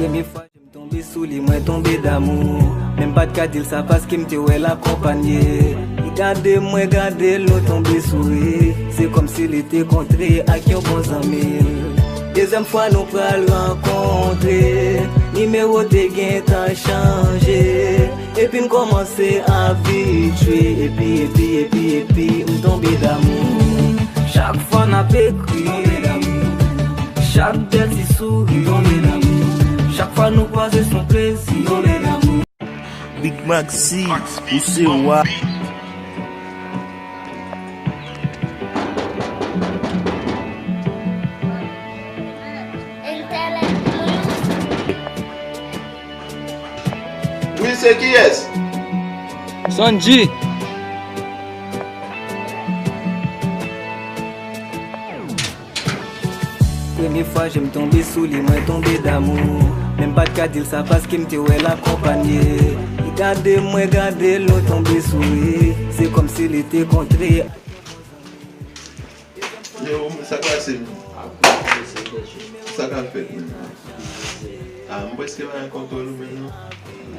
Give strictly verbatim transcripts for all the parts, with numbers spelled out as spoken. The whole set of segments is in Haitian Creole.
Premye fwa jan m tonbe sou li, mwen tonbe damou. Men m pa t ka di l sa paske m te wè l akonpanye. Li gade mwen, gade l, nou tonbe souri. Se kòmsi li te kontre ak yon bon zanmi l. Dezyèm fwa nou pral rankontre, nimewo te gentan chanje. Epi n kòmanse abitye, epi, epi, epi, epi, m tonbe damou. Chak fwa n ap ekri, chak bèl ti souri, chak fwa nou kwaze s on plezi. Big Maxi, ou se wa. Wi, se kiyès? Sondji. Premye fwa jan m tonbe sou li, mwen tonbe damou. Men m pa t ka di l sa paske m te wè l akonpanye. Li gade mwen, gade l, nou tonbe souri. Se kòmsi li te kontre. Yo, sa k pase menm? Sa k ap fèt menm? Ah, m prèske pa gen kontwòl ou menm non.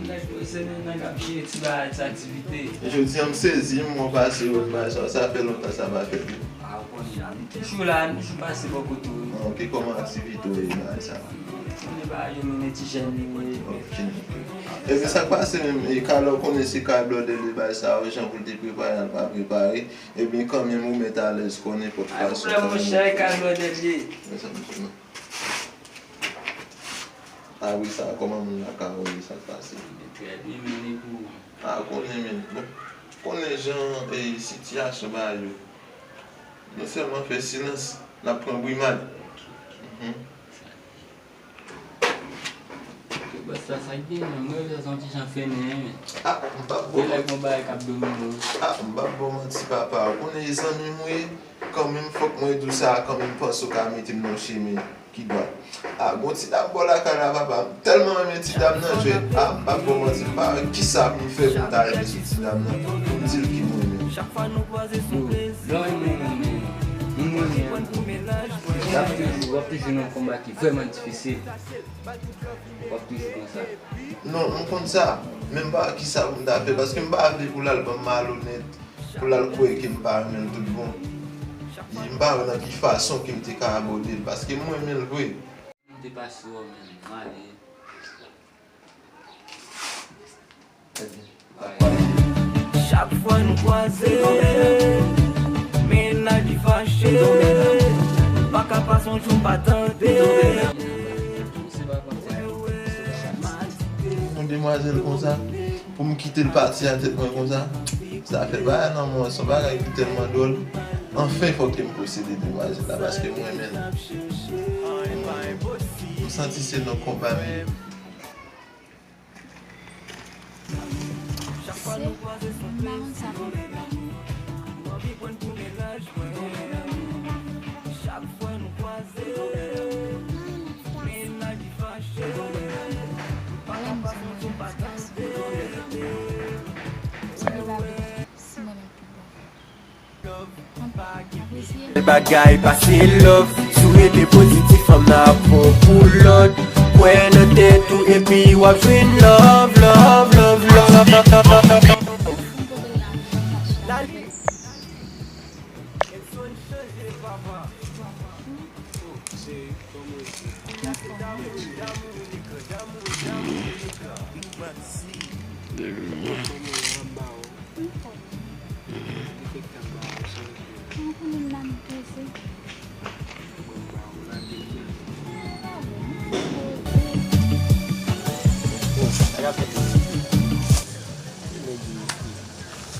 Nèg, se menm nèg ap jere ti bagay, ti aktivite. Jodi a m sezi, m wè w pase wè m bagay sa, sa fè lontan sa pa fèt wi. Ah, ou konnen la, m toujou la, m toujou pase bò kote w wi. Ah, ok, kòman aktivite w ye bagay sa? Konnen bagay yo mennen ti jèn li wi. Ok, ok. Epi sa k pase menm, e, Kalo konnen se kay blòdè li bagay sa yo, jan pou l te prepare, l pa prepare. Ebyen, kanmenm, ou mèt alèz, konnen nenpòt fason. Monchè, monchè, e kay blòdè l ye. Mezanmi, kòman? A wi, sa, kòman moun lakay ou ye, sa k pase? Trè byen, men e pou ou? A, konnen, men, bon, konnen jan, e, sitiyasyon bagay yo. Nou sèlman fè silans, n ap pran brimad. Mhm. Bòs la, sa k genyen menm? Mwen, sa se yon ti jan fennen, men. Ah, m p ap ba w manti. Gen lè gon bagay k ap domine w. Ah, m p ap ba w manti, papa. Ou konnen e zanmi m ou ye, kanmenm fòk mwen di w sa, kanmenm panse w ka mete m nan yon chemen ki dwat. Ah, gon ti dam bò lakay la, papa. M tèlman renmen ti dam nan, jwèt. Ah, m p ap ba w manti, m pa wè kisa pou m fè pou m ta rive sou ti dam nan, pou m di l ki mwen menm. Yo, lè w renmen yon moun, men, moun renmen an, w ap toujou, w ap toujou nan yon konba ki vrèman difisil. W ap toujou konsa. Non, m konn sa. Men m pa wè kisa pou m ta fè, paske m pa vle pou l al ban m malonèt, pou l al kwè ke m pa renmen l tout bon. E m pa wè nan ki fason ke m te ka abòde l, paske m renmen l vre. M te pase wè w menm, m ale. Chak fwa nou kwaze, mennaj li fache, m pa ka pase yon jou m pa tande. Yon demwazèl konsa, pou m kite l pati a tèt mwen konsa, sa fè bagay nan mwen, se yon bagay ki tèlman dwòl. Anfen, fòk ke m posede demwazèl la, paske m renmen l. M santi se nan konba m ye. Se marenn sa pou. Bagay pase love, si w rete pozitif, fanm nan ap fè w pou lòd. Kwè nan tèt ou epi w ap jwenn love, love, love, love.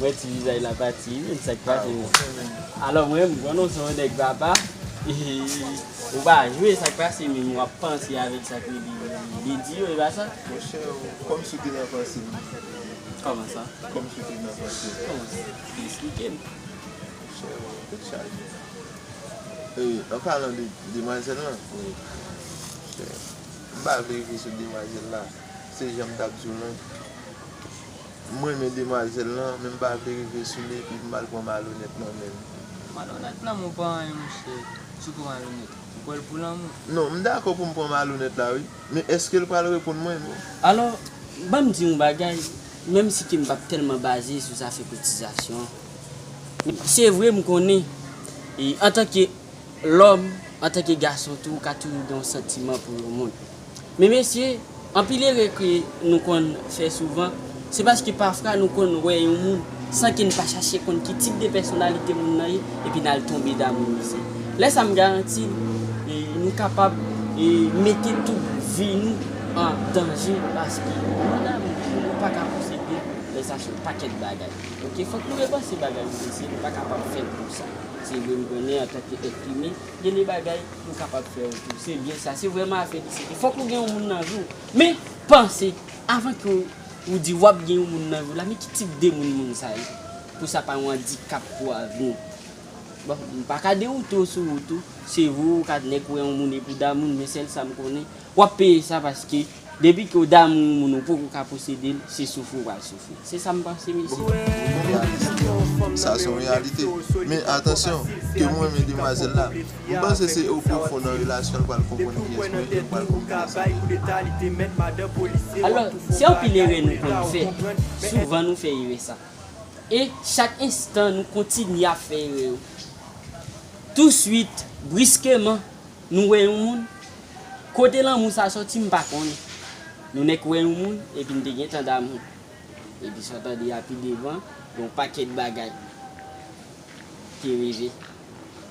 Mwen ti vizaj la pati, men sa k pase. Alò mwen, m konnen w se yon nèg papa. Ou pa jwe, sa k pase menm, w ap panse avèk sa k rele Ledi yo, e pa sa? Monchè, kòmsi w te nan panse m. Kòman sa? Kòmsi w te nan panse m. Kòman sa? Esplike m. Monchè, tèt chaje. E, an palan de demwazèl lan, monchè, m pa vle rive sou demwazèl la. Se jan m t ap di w lan. M renmen demwazèl lan, men m pa vle rive sou li epi m al pran malonèt nan men l. Malonèt nan men w pa anyen, monchè. Sitou malonèt. Pran l pou lanmou. Non, m dakò pou m pran malonèt la, wi. Men èske l pral reponn mwen? Non. Alò, ban m di yon bagay, menm si ke m p ap tèlman baze sou zafè kotizasyon. Se vre, m konnen, e, antanke lòm, antanke gason tou, ou ka toujou gen yon santiman pou yon moun. Men mesye, anpil erè ke nou konn fè souvan, se paske pafwa nou konn wè yon moun san ke n pa chache konn ki tip de pèsonalite moun nan ye, epi n al tonbe damou misye. Lè sa m garanti n, e, nou kapab, e, mete tout vi nou an danje paske nou damou, nou pa ka posede l, lè sa se yon pakèt bagay. Oke, fòk nou repanse bagay yo mesye, nou pa kapab fè l konsa. Se vre m konnen antanke èt imen, gen de bagay nou kapab fè yo tou. Se byen sa, se vrèman a felisite. Fòk ou gen yon moun nan vi w. Men, panse, avan ke w, ou di w ap gen yon moun nan vi w la, men ki tip de moun moun sa ye? Pou sa pa yon andikap pou avni w. Bon, m pa ka dewoute w sou wout ou. Se vre, ou ka nèk wè yon moun epi w damou l, men sèl sa m konnen, w ap peye sa paske depi ke w damou yon moun ou poko ka posede l, se soufri w pral soufri. Se sa m panse, mesye. Sa se yon reyalite. Men atansyon, ke m renmen demwazèl la. M panse se o pwofon nan relasyon l pral konprann kiyès mwen ye, l pral konprann sa. Alò, se anpil erè nou konn fè. Souvan nou fè erè sa. E chak enstan nou kontinye ap fè erè yo. Touswit, briskeman, nou wè yon moun. Kote lanmou sa sòti, m pa konnen. Nou nèk wè yon moun, epi n te gentan damou. Epi sa w tande a pi devan, gen yon pakèt bagay ki rive.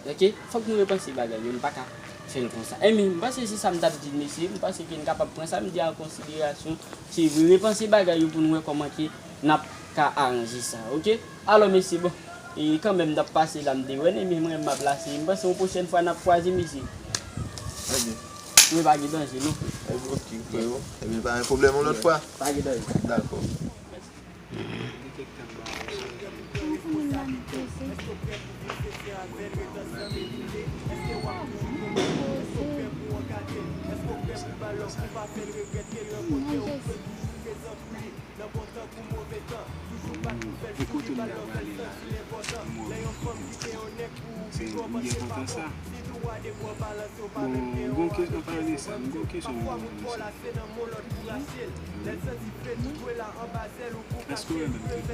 Oke? Fòk nou repanse bagay yo, nou pa ka fè l konsa. Enben, m panse se sa m t ap di mesye, m panse ke n kapab pran sa m di an konsiderasyon. Se vre, repanse bagay yo pou n wè kòman ke n ap ka aranje sa, oke? Alò, mesye, bon, e kanmenm n ap pase la, m te wè n, men mwen, m ap lase. M panse yon pwochèn fwa n ap kwaze, mesye. Ebyen. Wi, pa gen danje, non. Ebyen, oke, frero. Ebyen, pa gen pwoblèm, yon lòt fwa. Pa gen danje. Dakò. Mèsi. Pou kote m ta prale la, m wè yon kote. Se, m byen kontan sa. Bon, m gon kesyon, anpalan de sa, m gon kesyon m gon pou misye. Èske w renmen m tou?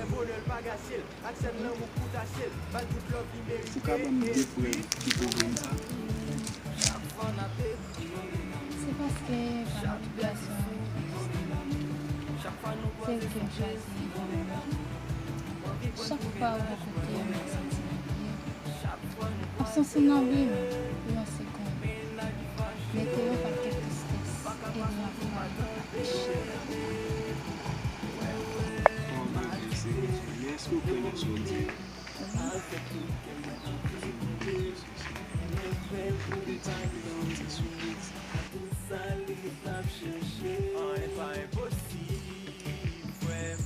Ou ka ban m de prèv ki pwouve m sa? Se paske pa motivasyon. Se ou ki m chwazi. Chak fwa ou bò kote m, m santi m byen. Absans ou nan vi m pou yon segonn mete yon pakèt tristès e nou ap pale ap peche. Yon bagay serye, men èske w kwè nan sa w di a? Wi. Ou te di ke w te soufri. Anyen pa enposib, frè m.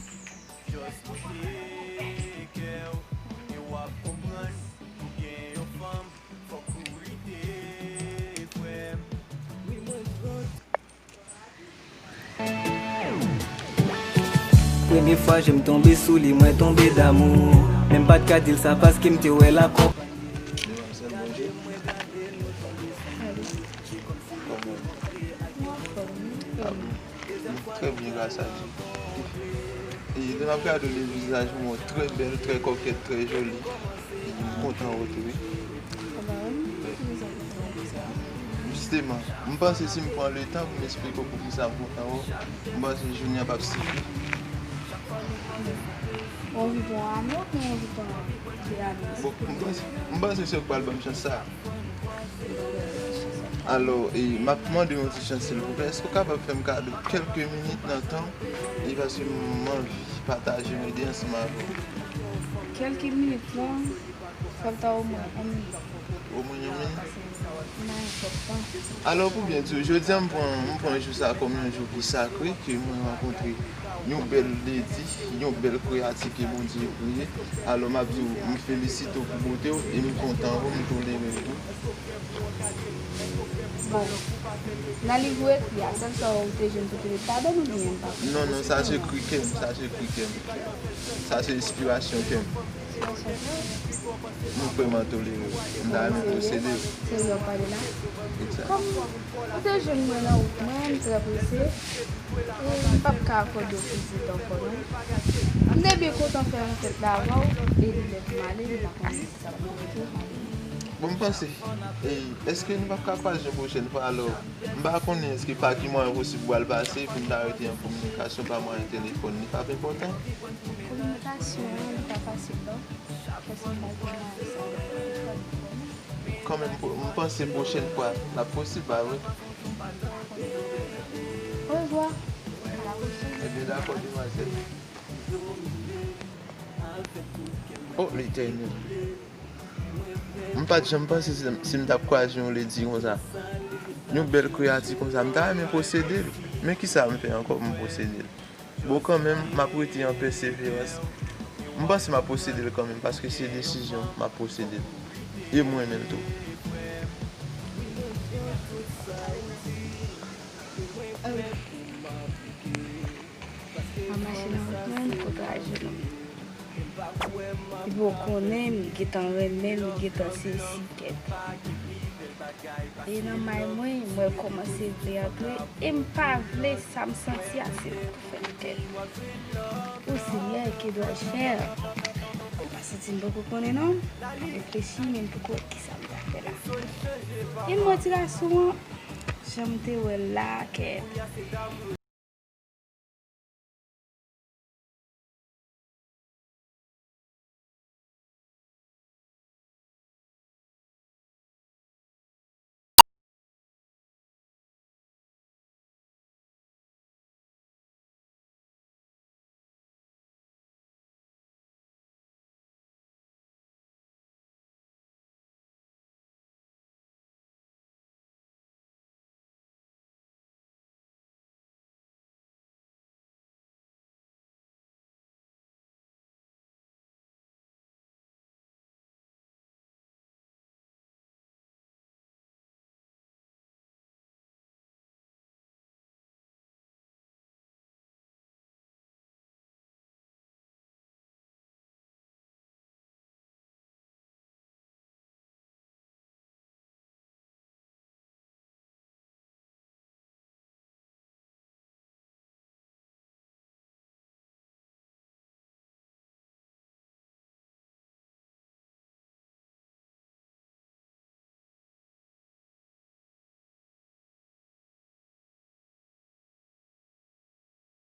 Just koute kè w, e w ap konprann. Pou gen yon fanm, fòk ou lite, frè m. Premye fwa je m tonbe sou li, mwen tonbe damou. Men m pa t ka di l sa paske m te wè l akonpanye. Trè byen, gras a Dye. E lè m ap gade w, vizaj ou trè bèl, trè kòkèt, trè joli. M kontan wè w tou, wi. Jisteman, m panse si m pran letan pou m esplike w poukisa m kontan wè w, m panse jounen an p ap sifi. Ou anvi pran ane oubyen ou anvi pran de ane? Bon, m panse, m panse se ou k pral ban m chans sa a. Alò, e, m ap mande w yon ti chans, silvouplè. Èske w kapab fè m kado kèlke minit nan tan w? E paske m anvi pataje yon ide ansanm avè w. Kèlke minit, non? Fò l ta omwen yon minit. Omwen yon minit? M pa gen twòp tan. Alò, pou byen di w, jodi a, m pran, m pran jou sa a kòm yon jou ki sakre, ke mwen rankontre yon bèl ledi, yon bèl kreyati ke Bondye kreye. Alò, m ap di w, m felisite w pou bote w, e m kontan wè w, m tolere w tou. Bon, nan liv ou ekri a, sèl sa ou te jwenn sou Tele Padon oubyen pa? Non, non, sa se kri kè m, sa se kri kè m. Sa se enspirasyon kè m. Enspirasyon kè w? Nou vrèman tolere w. M ta renmen posede w. Serye w pale la? Egzak. Kòm ou te jwenn mwen nan wout mwen, m trè prese, e m p ap ka akòde w vizit ankò non. M te byen kontan fè yon fèt la avè w, e li lè pou m ale, m pa konnen si sa p ap fèt tou. Bon, m panse, e, èske nou p ap ka kwaze yon pwochèn fwa alò? M pa konnen èske pa ki mwayen posib ou pral pase pou n ta rete an kominikasyon pa mwayen telefòn, li p ap enpòtan? Kominikasyon an, li pa fasil non. Kanmenm, m panse pwochèn fwa l ap posib, pa vre? Orevwa. Ebyen, dakò, demwazèl. O, Letènèl! M pa t janm panse si, si m t ap kwaze yon ledi konsa. Yon bèl kreyati konsa, m ta renmen posede l. Men kisa m fè ankò pou m posede l? Bon, kanmenm, m ap rete an pèseverans. M panse m ap posede l kanmenm, paske se desizyon m, m ap posede l. E m renmen l tou. M ap mache nan wout mwen, m kontre a jenou m. Epi w konnen, m gentan renmen l, m gentan sezi kèt. E nan may mwen, m wè l kòmanse vle antre, e m pa vle sa m santi a, se pou fè l kè. O Senyè, que dois-je faire? M pa santi m poko konnen non. M ap reflechi, men m poko wè kisa m ta fè la. E m wè ti gason an, jan m te wè l la, kè.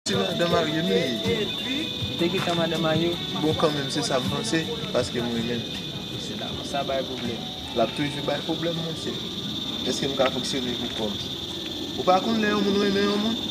Se madan marye m li ye. Ou te gentan madan marye w? Bon, kanmenm, se sa m panse, paske m renmen l. Se la, sa bay pwoblèm. L ap toujou bay pwoblèm, monchè. Èske m ka fonksyone pou kò m? Ou pa konn lè yon moun renmen yon moun?